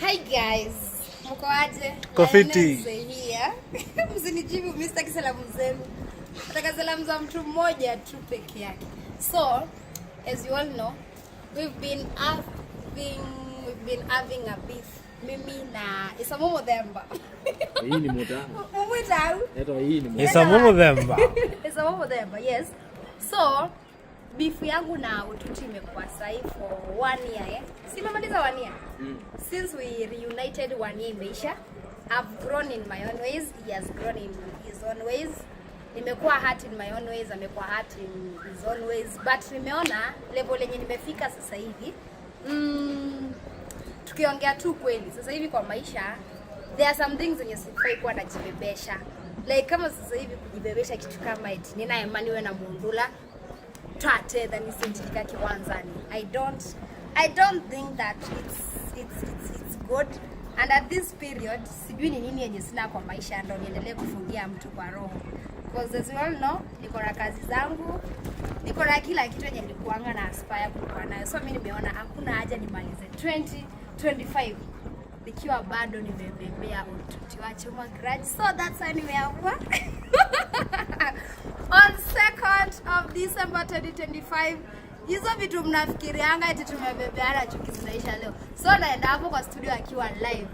Hi guys. Mko aje? Kofiti. Lioness here. Msinijibu, mimi sitaki salamu zenu. Nataka salamu za mtu mmoja tu peke yake. So, as you all know, we've been having a beef. Mimi na Isamomo Themba. Hii ni muda. Mumwita au? Eto hii ni muda. Isamumu Themba. Isamomo Themba, yes. So, beef yangu na Ututi imekuwa sahi for one year, eh? Si imemaliza one year? Since we reunited, one year imeisha. I've grown in my own ways, he has grown in his own ways. Nimekuwa hurt in my own ways, amekuwa hurt in his own ways. But nimeona level yenye nimefika sasa hivi. Tukiongea tu kweli, sasa hivi kwa maisha there are some things zenye sifai kuwa najibebesha. Like kama sasa hivi kujibebesha kitu kama eti nina Emmanuel na Mundula twate nisinjika kiwanzani. I don't think that it's good, and at this period sijui ni nini yenye sina kwa maisha ndo niendelee kufungia mtu kwa roho, because as you all know, niko na kazi zangu, niko na kila kitu yenye nilikuanga na aspire kukuwa nayo. So mi nimeona hakuna haja nimalize 2025 nikiwa bado nimebebea Ututi wa chuma grudge. So that's why nimeamua on 2nd of December 2025, hizo vitu mnafikirianga eti tumebebeana chuki zinaisha leo. So naenda hapo kwa studio akiwa live.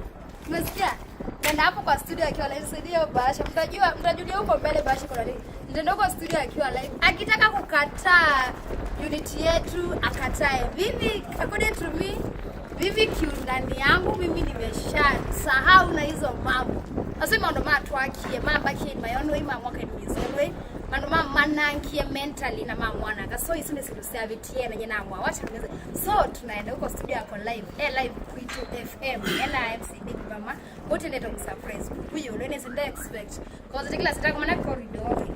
Umesikia? Naenda hapo kwa studio akiwa live. Saidia hiyo bahasha. Mtajua, mtajulia huko mbele bahasha kuna nini. Nitaenda huko studio akiwa live. Akitaka kukataa unity yetu akatae. Mimi, according to me, mimi kiundani yangu, mimi nimesha sahau na hizo mambo. Nasema ndo matwakie mabaki in my own way, mamwaka in his own way, mandu ma manankie mentally na mamwanaka. So isu nisilusiavitie nenye namwa wacha niweze. So tunaenda huko studio yako live, live Kwitu FM ela MC Big Mama wote ndio surprise huyo ndio ndio expect, cause kila sitaka maana corridor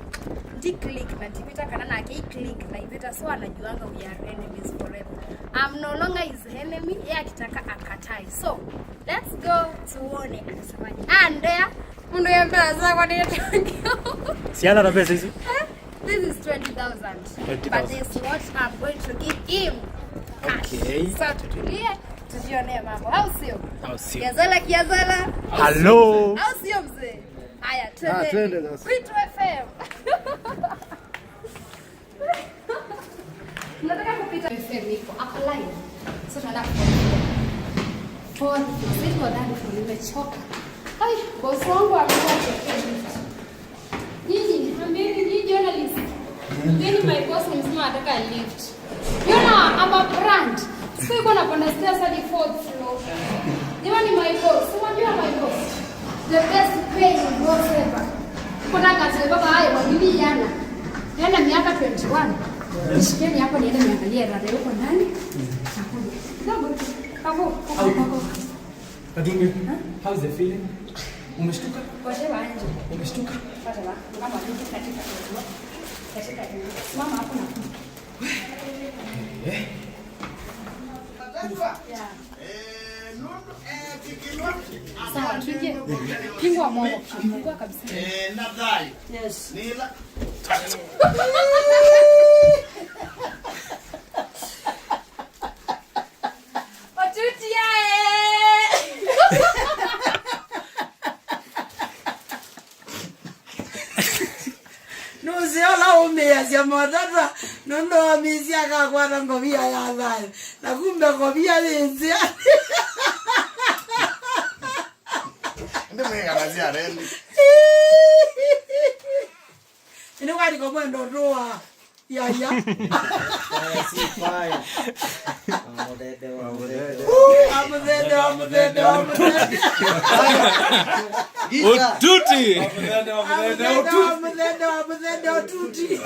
ndi click na ndipita kana na ki click na iveta. So anajuanga we are enemies forever. I'm no longer his enemy. Yeye akitaka akatae. So let's go tuone anasemaje. Ah, ndea mundu yembea sasa kwa nini tangio. Siana na pesa hizi? This is 20,000. 20,000. But this is what I'm going to give him. Cash. Okay. So tutulie tujionee mambo. Au sio? Au sio? Kiazala kiazala. Hello. Au sio mzee? Haya, twende. Ah, twende sasa. Kwitu FM. Nataka kupita FM iko up live. So tunaenda fourth floor. Sisi kwa third floor nimechoka. Ai, boss wangu amekuwa akiwekea lift. Nyinyi, ambieni nyinyi journalist. Ambieni my boss nimesema anataka lift. You know, I'm a brand. Sio iko napanda stairs hadi fourth floor. Jamani, my boss, unajua my boss. The best paying boss ever. Kuna kazi baba hayo wabili yana. Yana miaka 21. Nishikeni hapo niende niangalie rada huko ndani. Nakuja. Kidogo tu. Hapo, hapo, hapo. Kadunge, how's the feeling? Umeshtuka? Whatever nje. Umeshtuka? Whatever. Kama katika katika simama hapo na Eh? Yeah. Sawa, tuje. Pingwa mwongo, pingwa kabisa. Yes. Watuti yae. Nusiola umiacia motata nundu wamisia akakwata ngobia ya thayo na kumbe ngobia ni nzia. Ndi mwigana rendi. Ini wariko mwendo ndua yaya. Amuthende amuthende amuthende. Ututi. Amuthende amuthende amuthende otuti.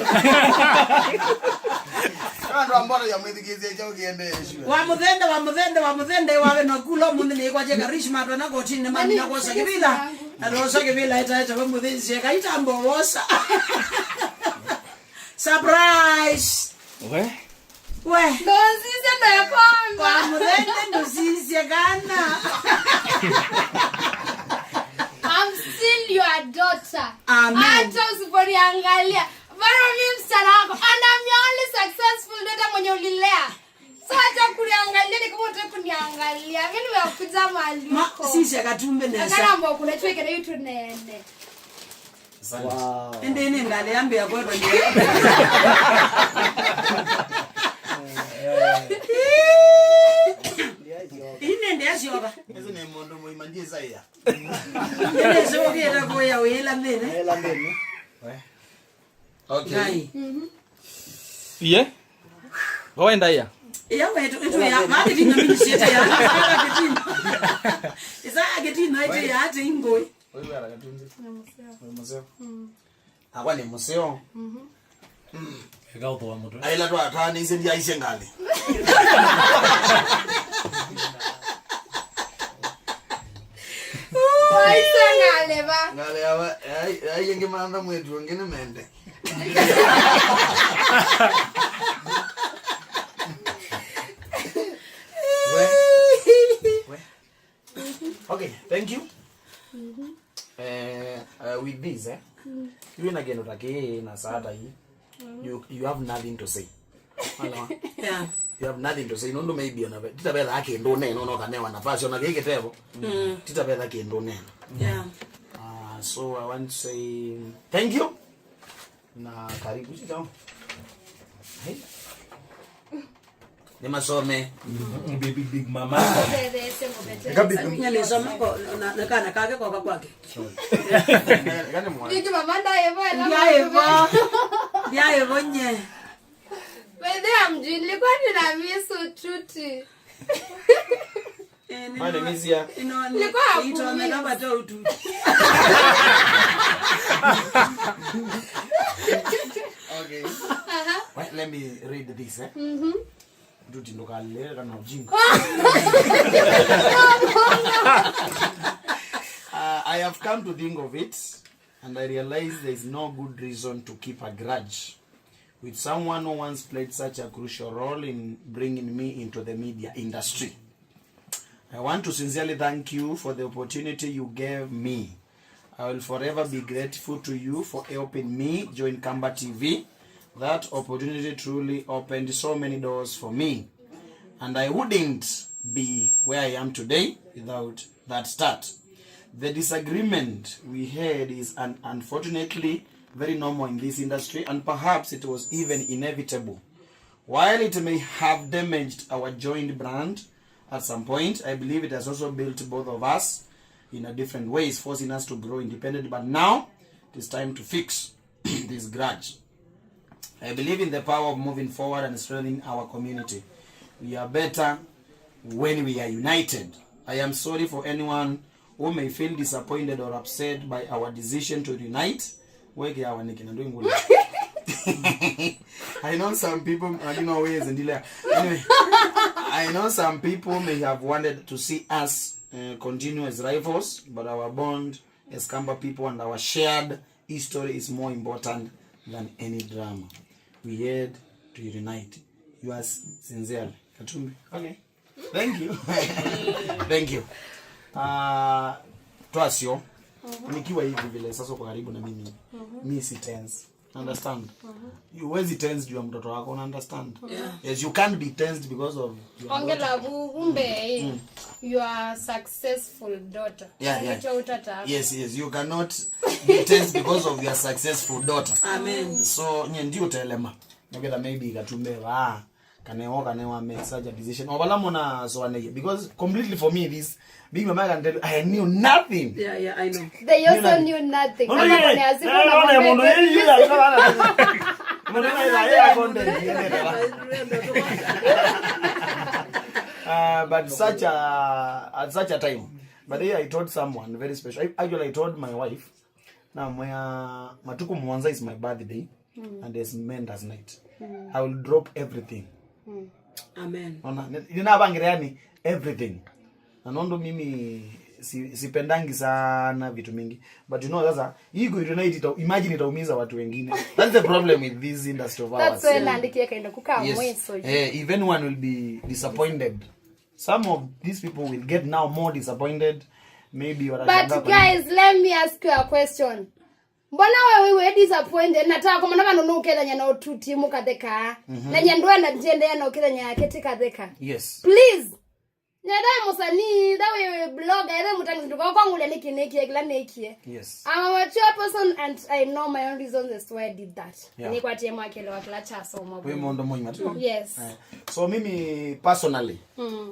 Andu ambora ya mwithikizie cha ukiende shule. Wa muthende wa muthende wa muthende wawe no kulo mundu ni kwa jeka rishma twana kotini mani na kosa kibila arosa kibila ita ita we muthinzi kaitambo wosa surprise. We? We. Ndosise ndo ya kwanza. Wa muthende ndosise kana. I'm still your daughter. Amen. Hata usiponiangalia. Bado mimi msichana wako. And I'm your only successful daughter mwenye ulilea. So hata kuniangalia ni kama unataka kuniangalia. Mimi Nimekuja mahali Ma uko. sisi akatumbe nesa. Akana mbo kuna chweke na yutu nene. Wow. Ende ine ngale yambe yakwetwa ni. Ine ndiyasyoba. Ezi ni mundu muima ndiesa iya. Ine sokera koya wela mene. Hela mbeni. Okay. Ngai. Iye? Wawenda iya. Ya wetu itu ya mali tina mimi siete ya. Kitina. Isa kitina ite ya ate ingoi. Wewe ala Katumbi. Ni museo. Akwa ni museo. Ekauthoa mutwe. Aila twatana ise ndiaishe ngali. Waisa ngale ba. Ngale aba ai yenge manda mwetu ngene mende. We. We. Okay, thank you. With this, you na gendo take na sada hii. You have nothing to say. Hello. Yeah. You have nothing to say. Nondo maybe ona titabela kindu neno no kanewa nafasi ona gike tevo. Titabela kindu neno. Yeah. So I want to say thank you. Na karibu sitao. Hey. Ni masome. Baby big mama. Nyalisoma ko na na kana kake koka kwake. Gani mwana? Big mama ndaye bo. Ndiaye bo. Ndiaye bo nye. By the way, mjini nilikuwa nina miss ututi. Mane mizia. Ino Nilikuwa itome kama to utu. Okay. Wait, let me read this, eh? Duti ndokalera kana ujinga. I have come to think of it, and I realize there is no good reason to keep a grudge with someone who once played such a crucial role in bringing me into the media industry. I want to sincerely thank you for the opportunity you gave me. I will forever be grateful to you for helping me join Kamba TV. That opportunity truly opened so many doors for me. And I wouldn't be where I am today without that start. The disagreement we had is unfortunately very normal in this industry, and perhaps it was even inevitable. While it may have damaged our joint brand at some point, I believe it has also built both of us in a different ways, forcing us to grow independently. But now it is time to fix this grudge. I believe in the power of moving forward and strengthening our community. We are better when we are united. I am sorry for anyone who may feel disappointed or upset by our decision to unite. Weke hawa niki na ndio I know some people, I don't know ways and anyway, I know some people may have wanted to see us continue as rivals, but our bond as Kamba people and our shared history is more important than any drama. We had to unite. Yours sincerely, Katumbi. Okay. Thank you. Thank you. Twasio. Nikiwa hivi vile sasa uko karibu na mimi. Mi si tense. Understand? You huwezi tense juu ya mtoto wako, una understand? Yeah. Yes, you can't be tensed because of your Ongela umbe your successful daughter. Yeah, yeah. Ucho utata. Yes, you cannot be tensed because of your successful daughter. Amen. So nye ndio utelema. Nogela maybe Katumbe wa kanewa kanewa make such a decision. Obala mona so ane because completely for me this big mama can tell you, I knew nothing. Yeah, I know. They also knew nothing. No, Kama no, kuna asiku no, na no, no, mwambie, no, no, no, But such a at such a time. But here I told someone very special. Actually, I told my wife. Now my Matuku Mwanza is my birthday, and there's Menda's night. I will drop everything. Amen. Ona, ninabangira yani everything. Na nondo mimi sipendangi sana vitu mingi. But you know sasa hii kuunite ita, imagine itaumiza watu wengine. That's the problem with this industry of ours. That's why naandikia kaenda kukaa Yes. mweso. If anyone will be disappointed, some of these people will get now more disappointed. Maybe watashangaa But kwa nini. guys, let me ask you a question. Mbona wewe we disappointed nataka kumona vanhu nukethanya na ututi mukatheka. Na nyandwa na njende ya nukethanya yake tikatheka. Yes. Please. Nyada musanii dawe blogger ere mutangi nduko kwangule nikinekie kila nekie. Yes. I'm a mature person and I know my own reasons as to why I did that. Yeah. Nikwatie mwakele wa kila chasoma. We mondo moima tu. Yes. So mimi personally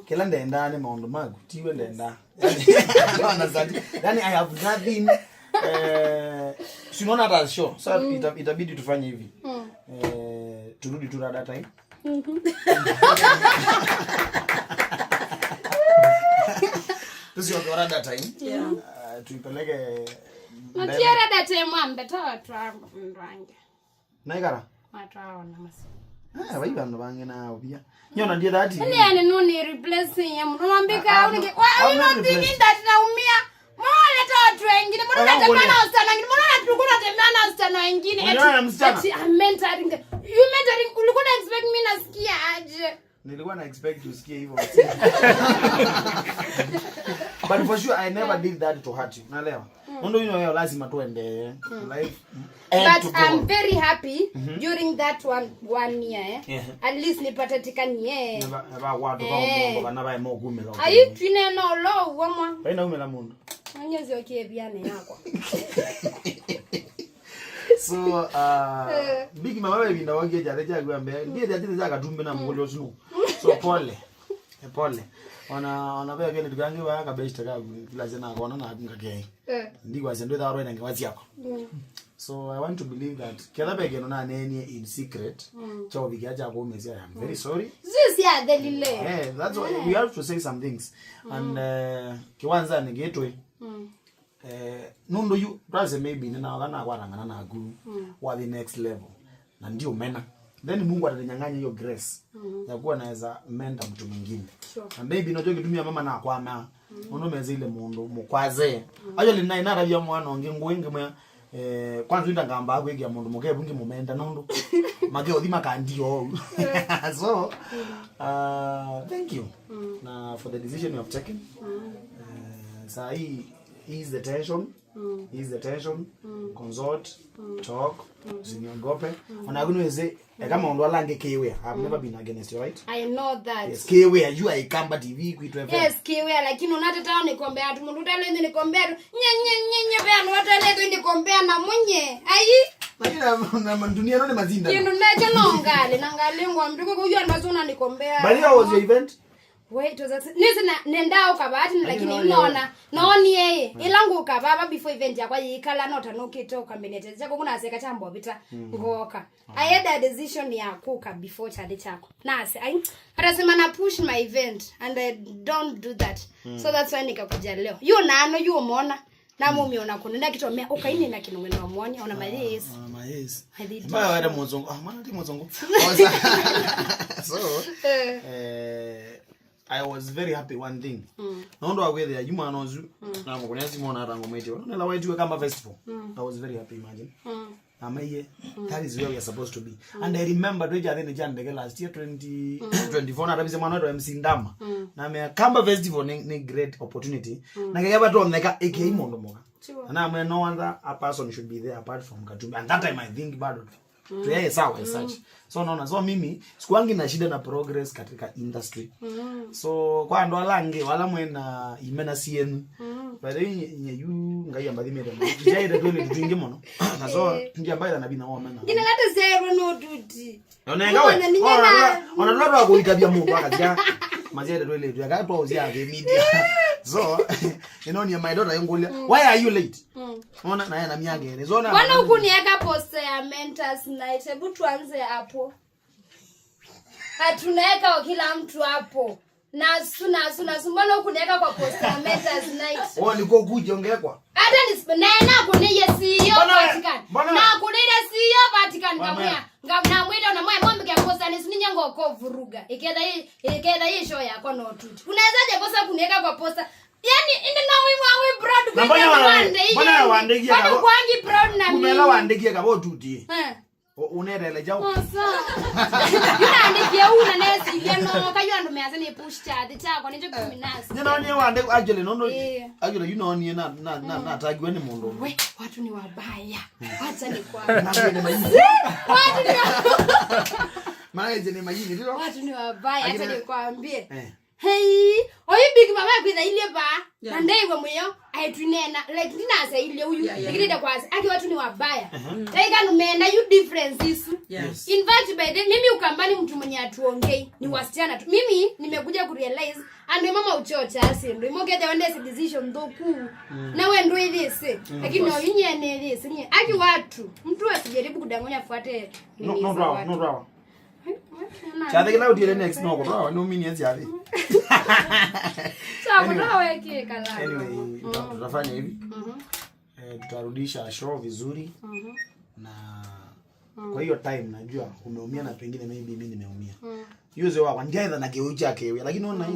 kila ndenda ni maundu magu tiwe ndenda. Understand? Yani I have nothing sinaona hata show. So itabidi tufanye hivi. Turudi tu rada time. Tusiongee rada time. Yeah. Tuipeleke Matiara date mwambe toa twangu ndwange. Naikara. Matwaona masi. Ah, vai vanhu vange navo pia. Nyona ndiye that. Yaani yani nuni replacing ya mtu unambika unike. Why are you I'm not not thinking that naumia? Mbona unaleta watu wengine? Mbona Mbona unatembea na ngole? wasichana wengine? Mbona tulikuwa unatembea na wasichana wengine? Unaona na msichana? Eti I'm mentoring. You mentoring ulikuwa una expect mimi nasikia aje? Nilikuwa na expect usikie hivyo. But for sure I never did that to hurt you. Naelewa. Ndo hiyo hiyo lazima tuende life. And But to I'm go. very happy during that one year eh. Yeah. At least nipate tikani eh. Neva watu ba mundu bana ba mo kumela. Ayi twine no lo wamwa. Baina umela mundu. Mwenyezi okie biane yakwa. So big mama baby na wange jare jagwa mbe ndiye jare jaga tumbe na mugolo sinu. So pole. Pole. Ona bya kile tukangi ba ka best ka kila jana kona na ngake. Ndikwa zendo da roina ngewazi yako. So I want to believe that kila bege no nene in secret. Chao bigaja ko mezi I am very sorry. Sisi ya delile. Yeah, that's why we have to say some things. And kiwanza nigetwe. Nundo you braze maybe nina kana kwarangana nagu wa the next level. Na ndio mena. Then Mungu atanyang'anya hiyo grace ya kuwa naweza menda mtu mwingine. Sure. Na maybe unajua kitumia mama na kwama. Uno meze ile mundu mukwaze. Ayo lina inara bya mwana onge ngwenge mwa kwanza inda ngamba akwegia mundu muke bungi mumenda nundu. Make othima kandio. So thank you. Na for the decision you have taken. Sahi ease the tension. Ease the tension. Consult, talk, usiniogope. Ona kunweze kama undu alange kiwe. I've never been against you, right? I know that. Yes, kiwe you are Ikamba TV kuitwa FM. Yes, kiwe lakini unateta nikombea tu mundu utale nikombea tu. Nye nye nye nye bya watale nikombea na munye. Ayi Lakini na dunia none mazinda. kindu nacho nongale nangale ngwa mtu kujua ndazuna nikombea. But how was your event? Wait, was that nisi na nenda ukabati lakini no, nona noni yeye ilangu ukababa before event yakwa yikala nota nokito ukamenete chako kuna seka chambo bita ngoka. I had a decision ya kuka before chade chako. Nasi I atasema na push my event and I don't do that. So that's why nikakuja leo. You nano you umeona na mumi ona kunenda kitomea ukaini na kinongeno muonya ona malezi. Ah, yes. I did. Mbaya wale mozongo. Ah, maana ti mozongo. So, I was very happy one thing. Nondo akwethe ya juma nozu. Na mukunya simona atango mwete. Nela wetu kama festival. I was very happy imagine. Amaiye, that is where we are supposed to be. And I remember tweja then jandeke last year 2024 na rabise mwana wetu MC Ndama. Na me Kamba festival ni great opportunity. Na kaya watu oneka eke imondo moka. Sure. And I'm no other a person should be there apart from Katumbi. And that time I think bado mm. Sawa as such. So naona so mimi sikuangi na shida na progress katika industry. So kwa ndo alange wala mwena imena CN. But then you ngai ambathi mere. Jaire dole tuinge mono. Na so ndi ambaye anabina wa mena. Ngina lata zero no duty. Onenga we. Ona lwa kuitabia mundu akazia. Maziere dole tu akatwa uzia ke media. So you know my daughter yongolia why are you late? Ona na yeye na miagere. So na Bwana hukuniweka poster ya Mentors Night. Hebu tuanze hapo. Hatunaweka kila mtu hapo. Nasu nasu nasu mbona hukuniweka kwa poster ya Mentors Night? Oh niko kuja ongekwa. Hata ni naena kuniye CEO Vatican. Na kuniye CEO Vatican ngamwa. Ngamna mwida na mwa mombe kwa poster ni sininya ngoko vuruga. Ikeda hii show yako no tuti. Unawezaje kosa kuniweka kwa poster? Yani inde na we proud Na mbona waandikie kama kwangi proud na mimi. Kumela waandikie kama tuti. Unerele jao. Osa. Yunaandikia una nesi ile no kayo andu meaza ni push chat chako nicho kuminasi. Nina ni waande actually no no. Actually you know ni na tagiwe ni mundu. We watu ni wabaya. Acha ni kwa. Watu ni Maana je ni majini ndio. Watu ni wabaya acha nikwambie. Hey, oyi big mama kwitha ile ba. Yeah. Na ndeiwe mwiyo aitunena like ndinasa ile huyu. Yeah, yeah. Lakini ndakwaza aki watu ni wabaya. Taika numena you difference isu. Yes. In fact by the mimi Ukambani mtu mwenye atuongei ni wasichana tu. Mimi nimekuja kurealize ando mama uchocha asi ndo imokete wende si decision thoku. Na we ndo this. Lakini no yinyene this nye. Aki watu mtu asijaribu kudanganya afuate No, nini no za rawa, watu. no rawa. Chathi kila utire next no rawa, no mini chathi. Sawa, kutaweke kala. Anyway, tutafanya hivi. Tutarudisha show vizuri. Na kwa hiyo time najua umeumia na pengine maybe mimi nimeumia. Yuze wakwa ndiaitha na kiu chake lakini ona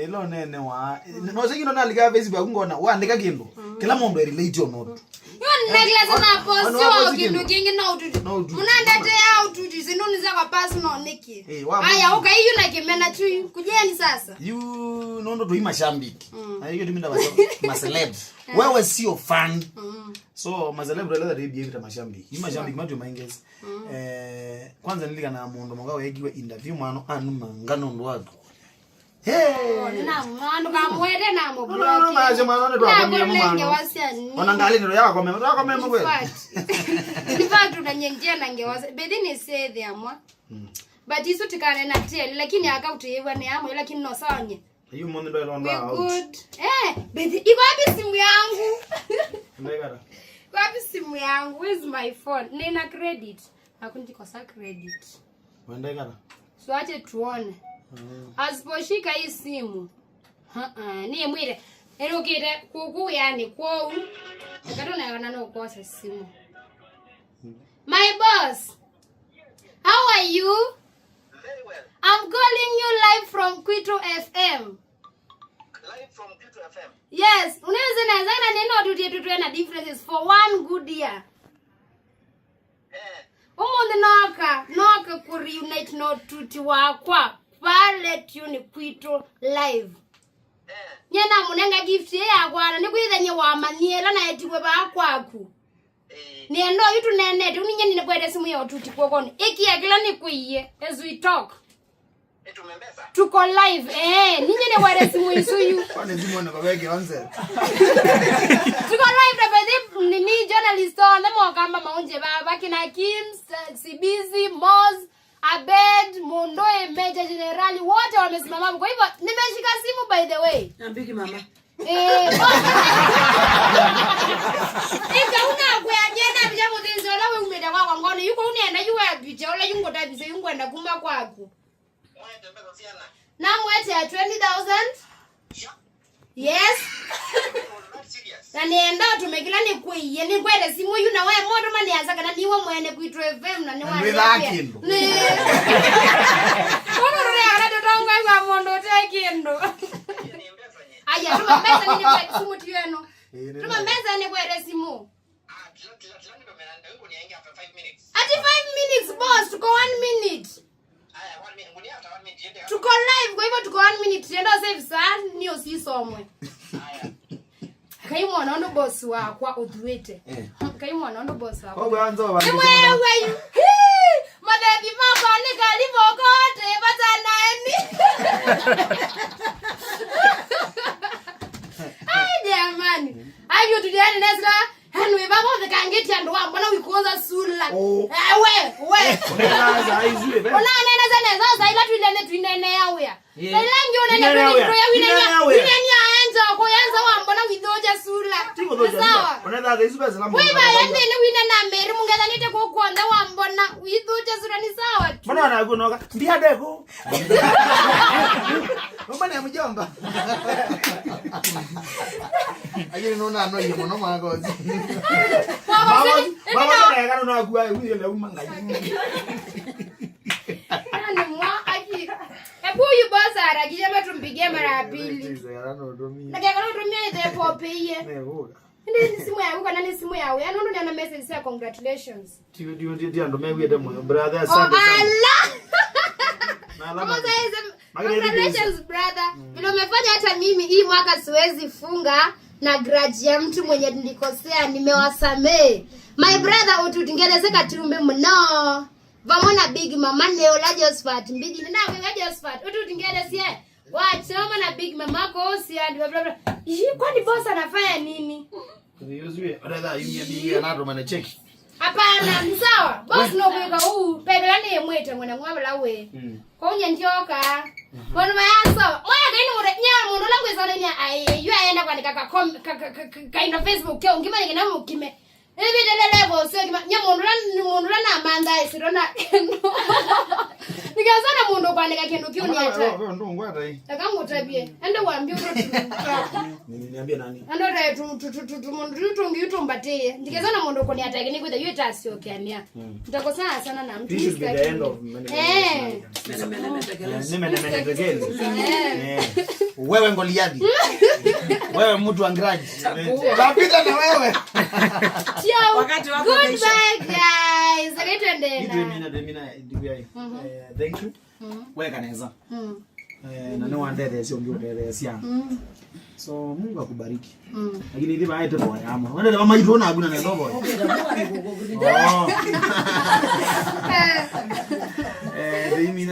lo nene wa no sasa na alika Facebook ngona waandika kindu kila mundu relate or not. Yo necklace na post Ono wa waposti kindu kindu. kingi na ututi. Na ututi. Munandetea ututi zinuni za kwa personal niki. Wa- Aya ukaiyu na kimena tu kujeni sasa. You nondo tu mashambiki. Na hiyo tuminda ma celeb. Wewe sio fan. So ma celeb releza de behave ta mashambiki. Imashambiki matu maingezi. Kwanza nilika na mundu mwanga wegiwe interview mano anu mangano ndo wako. Hey. Na mwandu kamwete na mo. No, no, no, maje mano ndo akomia mano. Ona ngali ndo yako mema, ndo yako mema kweli. In fact unanyenjia na ngewasa. Bedhi ni say amwa. But isu tikane na tele lakini akautiwa ni amwe lakini no sawanye. Hiyo mundu ndo We ilonda out. good. Bedhi iko wapi simu yangu? Ndekara. Wapi simu yangu? Where's my phone? Nina credit. Hakundikosa credit. Wendekara. Siwache tuone. Asiposhika hii simu. Ni mwire. Erukire kuku yani kwou. Akatona yana no kosa simu. My boss. How are you? Very well. I'm calling you live from Quito FM. Live from Quito FM. Yes, unaweza nazana neno tutie tutwe na differences for one good year. Umundu noka ku reunite no tuti wakwa pale tune Quito live. Nyena munenga gift yakwana nikwitha nye wamanyela na etikwe bakwaku. Niendo yitu nenete uninye nikwete simu ya tuti kwokoni. Ikia kila nikwiye as we talk. Tumembesa. Tuko live ninye nikwete simu isuyu. Kwani simu ni kwa onse. Tuko live na baadhi nini journalist on them kama maunje baba kina Kim, Sibizi, Moz, Abed, Mondoe, Major Generali wote wamesimama. Kwa hivyo nimeshika simu by the way. Ambiki mama. Ika una kuyanyena bija muthinzi ola we umeda kwa ngono yuko unenda yuwe bija ola yungo tabize yungo enda kuma kwaku. Na mwete ya 20,000? Yes. Na nienda tumekila ni kuiye ni kwete simu yu na we moto mani azaka na niwe mwene Quito FM na niwe. Ndwe lakindo. Ni. Kono rure ara totonga kwa mondo tekindo. Aya tuma mbeza ni kwete simu tiweno. Tuma mbeza ni kwete simu. Ati 5 minutes boss, tuko 1 minute. Tuko live kwa hivyo tuko 1 minute. Tendo save sana ni usisomwe. Kai mwana ndo boss wakwa uthuite. Kai mwana ndo boss wakwa. Kwa kwanza wa. Wewe. Mabebi mako ni kalivo kote patanaeni. Ai jamani. Ayo tuliane nesra. Hanu baba the kangeti ando wa mbona wikoza sula. We. Unaanza aizue be. Ona nene zene sasa ila tuilene tuinene yawe. Sailangi onene Inene tuinene yawe. ya Inene yawe. winene aenza ko yanza wa mbona withoja sula. Tiko thoja. Sawa. Unaanza aizue zela. Wewe yende wina na mbere mungeza nite kukwanda wa mbona withoja sula ni sawa tu. Mbona wanakunoka? Ndia deko. Mbona mjomba? Agiri nona no yemo no magozi. Mama na kana no agua uyele umanga. Nani mwa aki. Hebu huyu boss harakisha ama tumpigie mara ya pili. Na kaka utumia ile pope iye. Ndi simu yangu kana ni simu yao. Yaani ndo nina message ya congratulations. Ndio ndo mewe demo brother asante sana. Allah. Na Congratulations brother. Vile umefanya hata mimi hii mwaka siwezi funga na grudge ya mtu mwenye nilikosea, nimewasamee. My brother ututingerezeka tumbe mno. Vamona big mama leo la Josephat mbidi na wewe Josephat ututingerezie. Wachoma na big mama ko si and bla bla bla. Kwani boss anafanya nini? Hapana, ni sawa. Boss no kuika huu pebelani yemwete mwana mwabala we. Kwa unyanjoka. Mwana mayaso. Moya kaini ure nyawa mundu langu isana nya ai yu aenda kwandika ka kaina Facebook kyo ngima ngina mukime. Ibi dele level sio kima nya mundu la na manda isirona. Nikazana mundu kwandika kindu kyo ni ata. Ndo ngwata hii. Takangutabie. Ende waambie uro tu. Niambie nani? Ando re tu mundu tungi utumbatie. Ndikezana mundu koni atake ni kwitha yuta sio kiania. Mtakosana sana na mtu. This should be the end of many Wewe Ngoliadi. Wewe mtu wa grudge. Unapita na wewe. Ciao. Wakati wako Goodbye guys. Akitendena. Thank you. Wewe kaneza. Na no wonder there's your ndio So Mungu akubariki. Lakini hivi bae tu boya ama. Wewe ndio mama itona aguna na ndobo. Oh.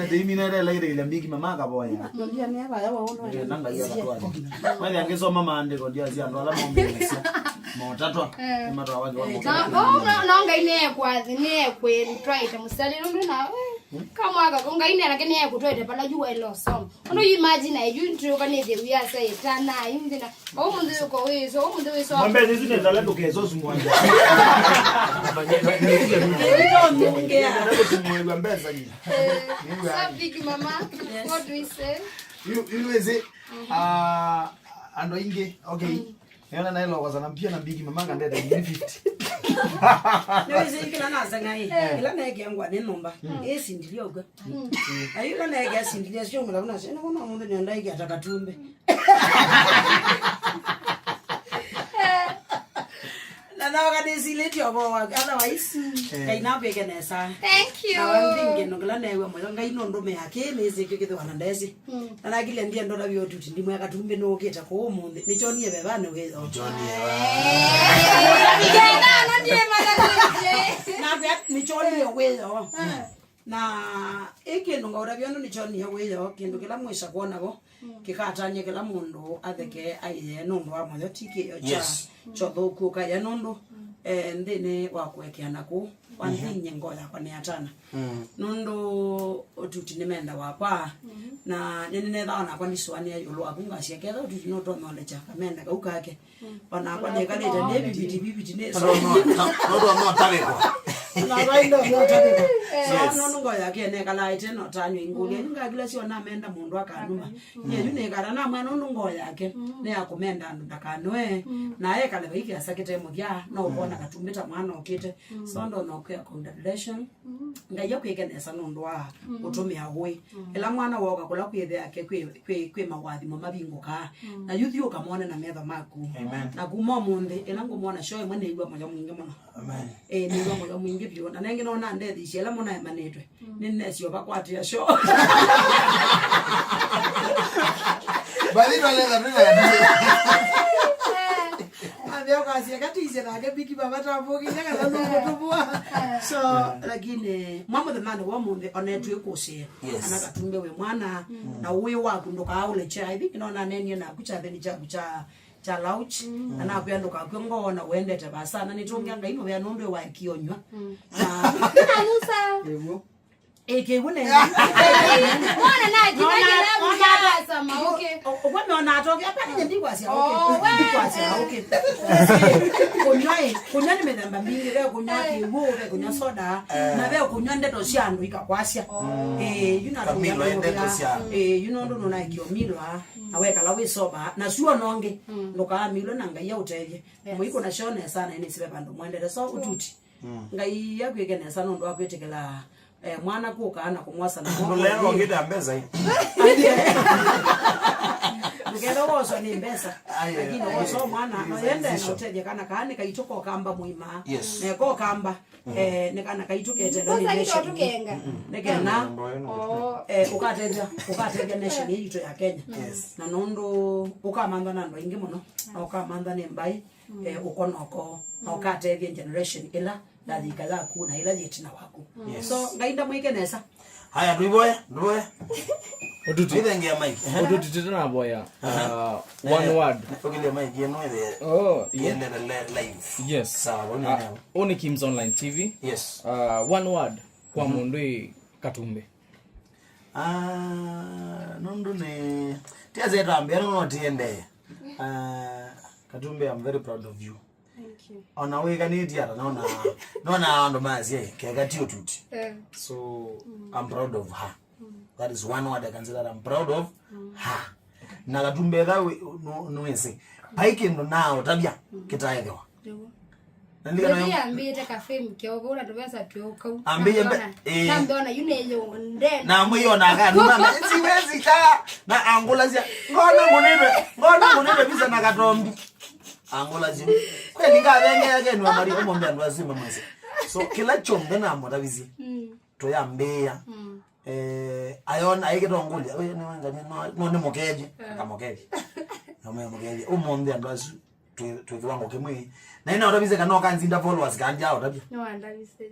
Deimina ile ile ile mbiki mama kaboya. Ndio ni hapa yawa ono. Nanga hiyo katwa. Wewe angesoma maandiko ndio azia ndo alama mbele. Motatwa. Matwa waje wa. Na oh na ine kwa ne kwe try musali ndu na kama aka konga ine lakini yeye kutoita pala juwa ilo som. Ono you imagine you ndio kane the we are say tana imdina. O mundu yuko we so mundu we so. Mwambie hizi ni zalendo kezo sumwanja. So big mama, what do we say? You is it? Ando inge okay. Yona na ilo wazana mpia na big mama ngandeta 50. Niweze ikila na zangai. Ila na yake yangu ni nomba. Esindilia uga. Ayula na yake asindilia sio mla kuna sina kuna mundu ni ndai atakatumbe. Na na wakati sileti obo otherwise kaina peke nesa. Thank you. Na wangi ngino newe moyo ngai no ndume yake nezi kikithu wana ndezi. Na nakile ndiye ndo labio tuti ndimwe akatumbe no ukita ko munthi ni chonie bebane we. Johnny. Na kwa ni chonie weyo. Na ikindu ngaura byono ni chonie weyo kindu kila mwisa kuona go kikatanye kila mundu atheke aiye nundu wa moyo tiki yo cha chothuku kaya nundu nthini wa kwekeana ku wanthinye ngo yakwa ni atana nundu ututi ni menda wakwa na ninetha onakwa nicwania yulu waku ngacieketha ututi no tonyolecha kamenda kau kake onakwa niekalite ni bibiti bibiti ni nongo yake nekalaite notanywa ingulia ngakila siona menda mundu akanuma yeyu nekala na mwana nungo yake ne akumenda andu ndakanwe naye kale baiki asakite muthya no ubona katumbita mwana ukite so ndo no kwa congratulation ngai akwikenesa nundu wa utumia wi ila mwana woka kula kwithe yake kwi kwi mawathimo mabinguka na yuthi ukamwone na metho maku na kuma munthi ila ngumwona sho imwe niigua moyo mwingi muno. Amen. Niigua moyo mwingi biũ na nengi nona ndethi ici ila mũno emanĩtwe nĩ necio bakwatia sho. Bali twaleza Ambia ukasia katize nake biki baba tambuki nyaka no so lakini mwa the man wa munthi onetwe kucie ana katumbe we mwana na uwi waku ndukaule cha I think nona nenie na kucha theni cha kucha cha lauch na nakwia ndukakwe ngona wendete basana nitungia ngai mubea nundu wa kionywa na Anusa. Ewo. Eke wone. Mwana na jina sama okay. Ogwa na atoke apa ni ndigwa sia okay. Ndigwa sia okay. Kunywa kunywa ni methemba mingi we kunywa kiwu we kunywa soda na we kunywa ndeto cia andu ikakwacia. You na you know ndo na ikiomilwa na wekala wi soba na suo nonge ndukaamilwe na ngai autethie. Muiko na shone sana ni sibe bandu mwendere so ututi. Ngai yakwikenesa nundu akwitikila mwana kuka na kumwasa na Leo ngida mbeza hii. Ngero woso ni mbesa. Lakini woso mwana no yende no teje kana kaani kaituko kamba muima. Ne ko kamba ne kana kaitukete no ni nation. Ne kena ukateja nation yitu ya Kenya. Na nundu ukamantha na andu aingi muno. Na ukamantha ni mbai ukonoko na ukateja generation ila ndathika yaku na ila yetina waku. So ngai ndamwike nesa. Haya tuiboe, tuiboe. Otuti. Ithengea mic. Otuti titanaboya. One word. Ukile mic yenu ile. Oh, yeah. Iende live. Yes. Sawa, uh, Oni Kims Online TV. Yes. One word kwa mundu Katumbe. Ah, nundu ni tiaze twambia no tiende. Katumbe, I'm very proud of you. Thank you. Ona wikaniti ata nona nona andu mazie keka tio tuti. So I'm proud of her. That is one word I can say that I'm proud of her. Na Katumbe tha nuwese. Paikindu nao tabia kitaethiwa. Ambite kafame kioko unatubesa tuokau. Ambie Nambiona yune yo nde. Na mwiona ka nuna siwezi ka na angula sia ngona ngunidwe bisa na katombi. Angula zi. Kweli ngathenge yake ni mari omombe andu azima mwese. So kila chombe na motabizi. Toyambia. Ayona aikitongulia we ni wanga no ni mukeje akamukeje. No me mukeje umonde andu azu twe kiwango kimwe. Na ina utabize kana kanzinda followers kanja utabia. No andabise.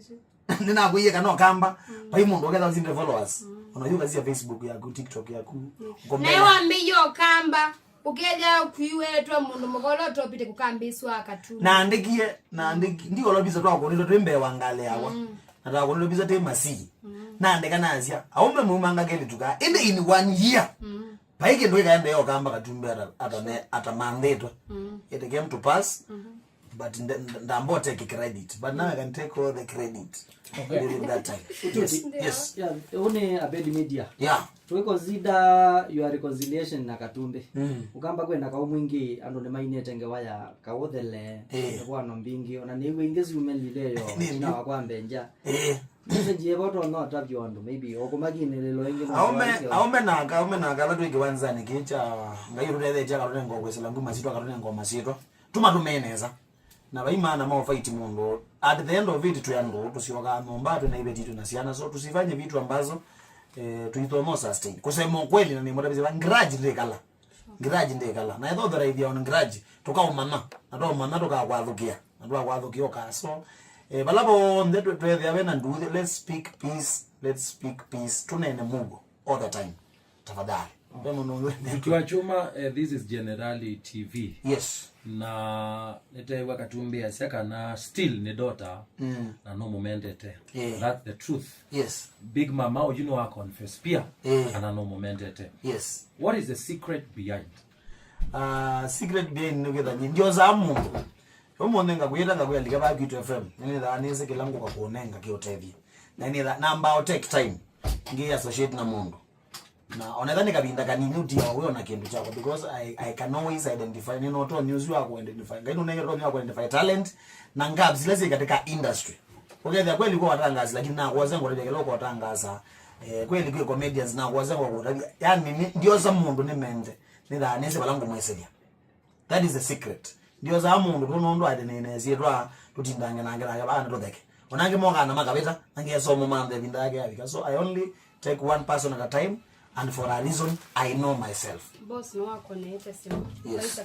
Ninakuiye kana kamba pai mundu oketha uzinde followers. Unajua kazi ya Facebook yaku TikTok yaku. Naye wambiyo kamba ukeja kuiwetwa mundu mukolo topite kukambiswa Katumbe. Naandikie naandiki ndiko lobisa twakonilo twembe wangale awa. Natwakonilo bisa te masi. Naandika nazia aume mumanga kele tuka ende in 1 year. Paike ndo ikaenda yo kamba Katumbe ata mandetwa. It came to pass. But ndambo take credit. But now I can take all the credit. Okay. During that time. Yes. Yes. Yeah, une Abedi Media. Yeah. We consider your reconciliation na Katumbe. Ukamba kwenda ka mwingi andu ni mainete ngewaya kawothele bwana mbingi ona ni wingi siumelileyo na wakwambe nja. Message yebo no atavyo andu maybe okumakinelelo ingi aume naka la twiki kicha ngai ruthethe cha karune ngogwesela nguma sitwa karune ngoma sitwa tuma tumeneza na vaimana mao fight mundu at the end of it tuyandu tusioka nyumba tunaibeti tunasiana so tusifanye vitu ambazo tuitomo sustain kusema kweli na ni mutabizi ngraji ndekala na itho thora ithia on ngraji tukaumana na twaumana tukakwathukia na twakwathukia ukaso balabo nde twethia wena nduthi. Let's speak peace, let's speak peace tunene mugo all the time tafadhali. Mtu chuma, this is Generali TV. Yes. Na nitaiwa Katumbe aseka na still ni daughter na no momentete. Yeah. That's the truth. Yes. Big mama you know I confess pia. Yeah. Ana no momentete. Yes. What is the secret behind? Secret behind nuketha ndio za mundu. Umonde ngakwira ngakwira ba Kitu FM. Nini tha nise kila nguka kuonenga kiotevi. Na nini tha namba take time. Ngi associate na mundu. Na onetha ni kabinda kanini utia wewe na kindu chako because I can always identify ni not on news wako identify. Ngai nunenge tonyo wako identify talent na ngaps zile katika industry. Okay, kweli kwa watangaza lakini na kwa zangu ndio kwa watangaza. Kweli kwa comedians na kwa zangu kwa yani ndio za mundu ni menje. Ni tha nise balangu mwesedia. That is the secret. Ndio za mundu tunondo adenene twa tutindange nange nange bana tutheke. Onange moka na makabeta nange somo mande bindage yabika. So I only take one person at a time. And for a reason, I know myself. Boss, no wako naita simu. Yes.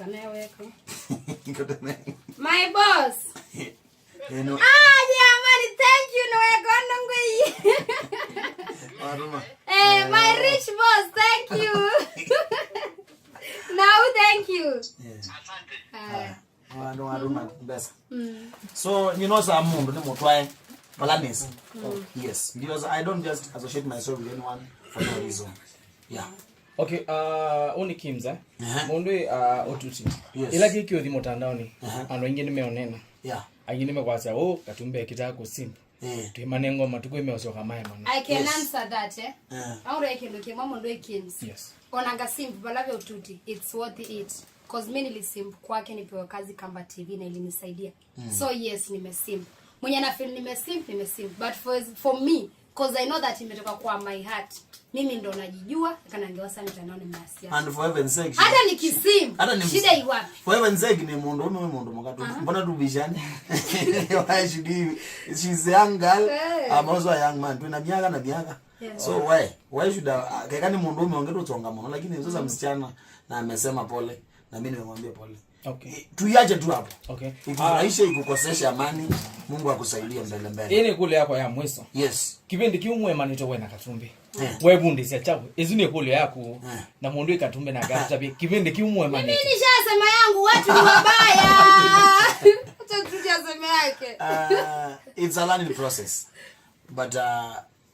My boss. You know. Ah, jamani, thank you no weko ngwe. My rich boss, thank you. Now thank you. Yeah. No aruma besa. So, you know some mundu ni mutwae balanisi. Yes, because I don't just associate myself with anyone for no reason. Yeah. Okay, oni Kimza. Mundu Otuti. Yes. Ila kiki othi mutandaoni. Andu aingi nimeonena. Yeah. Aingi nimekwasya oh Katumbe kitako simple. Tuimane ngoma tuko imeosoka mae mana. I can Yes. answer that eh. Aure kindu kimwe mundu Kims. Yes. Onanga simple balavyo Otuti. It's worth it. Cause mimi nilisimp kwake nipewa kazi Kamba TV na ilinisaidia. So yes nimesimp. Mwenye na feel nimesimp but for me cause I know that imetoka kwa my heart. Mimi ndo najijua kana ngewasa mitandao ni masia. And for heaven's sake. Hata nikisim shida iwapi? For heaven's sake ni mundu ume mundu mukatu. Mbona tubishane? Why should he? She's a young girl. Hey. I'm also a young man. Tuna miaka na miaka. Yeah. So why should I kekani mundu ume ongetutsonga muno lakini sasa msichana na amesema pole na mimi nimemwambia pole. Okay. Tuiache tu hapo. Okay. Ikufurahishe ikukoseshe amani, Mungu akusaidie mbele mbele. Ini kule yako ya mwiso. Yes. Kipindi kiumwe manito we na Katumbi. Webundisya chao izu ni kulio yaku na mundu ikatumbe na gatabia kivindi kiumwe Mimi manete. nishasema yangu, watu ni wabaya. Acha tutasema yake. It's a learning process, but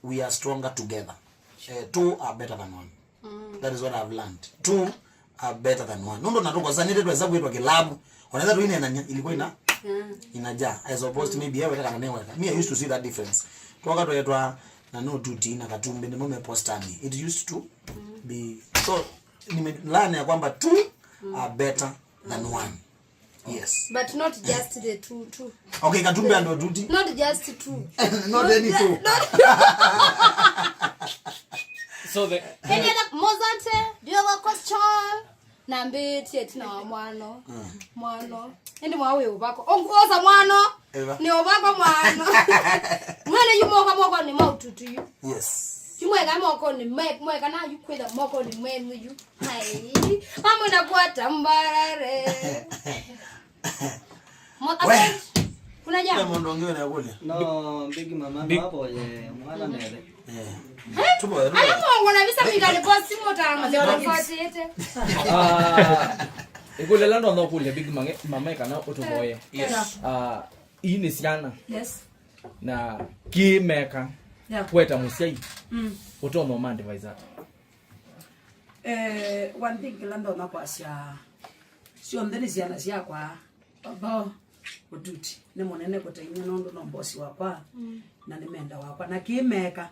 we are stronger together. Two are better than one. That is what I've learned. Two are better than one. Nondo natoka sasa nile tuweza kuitwa kilabu. Wanaweza tu ina ilikuwa inajaa as opposed to maybe yewe kana neweka. Me, I used to see that difference. Toka toyetwa na no duty na Katumbi ni mume postani. It used to be so nimelearn ya kwamba two are better than one. Yes. But not just the two two. Okay, Katumbi and Oduti. Not just two. Not any two. So the Any other Mozart, do you have a question? Nambitie tina wa mwano. Mwano. Indi mwawe ubako. Ongoza mwano. Eva. Ni ubako mwano. Mwene yumoka moko ni maututu yu. Yes. Chimweka moko ni mweka na yukwitha moko ni mwenu yu. Hai. Mamwe na kwa tambarare. We. Kuna Kule jambo? mundu ungi wena kule. No big mama Big- no ye mwana nere. Eh. Tupo tupo. Ala mongo na visa mikali kwa simu tanga. Kwa tete. Ikulela ndo kulia big mange mama kana utuboye. Yes. Ii ni ciana Yes. na kimeka Yeah. kweta musiai utomo mandivise ata. One thing kila ndona kwasya cionthe ni ciana ciakwa baba ututi ni munene guteinya nondu no mbosi wakwa na ni menda wakwa na kimeka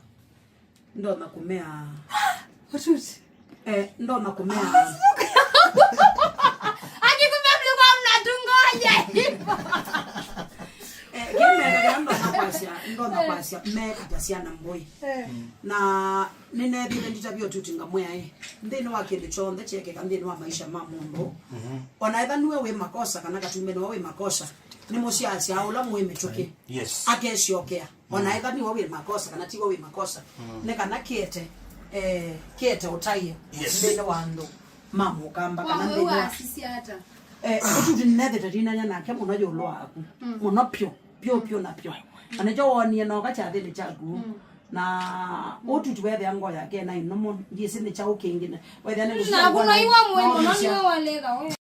ndona kumea Ututi. Ndona kumea. Akikumbe mlikuwa mnatungoja hivyo. Kimeka kila ndona kwasya meka ta ciana mbui na ninethire nditavio tutinga mwea nthini wa kindu kyonthe kyekeka nthini wa maisha ma mundu ona etha niwe wi makosa kana Katumbe niwe wi makosa ni muciacia ula mwi mituki Yes. akeciokea ona etha niwe wi makosa kana tiwe wi makosa ni kana kiete utaie Yes. nthini wa andu ma mukamba kana nthini Wewe wa asisi hata. Ututi nethete tinanya nake muno yulu waku muno pyo pyo pyo na pyo na nicho wonie noka kyathini kyaku na ututi wethia ngo yake na ino muno ngisi ni chau kingi wethia ni Na kuna iwa mwe muno niwe walega we.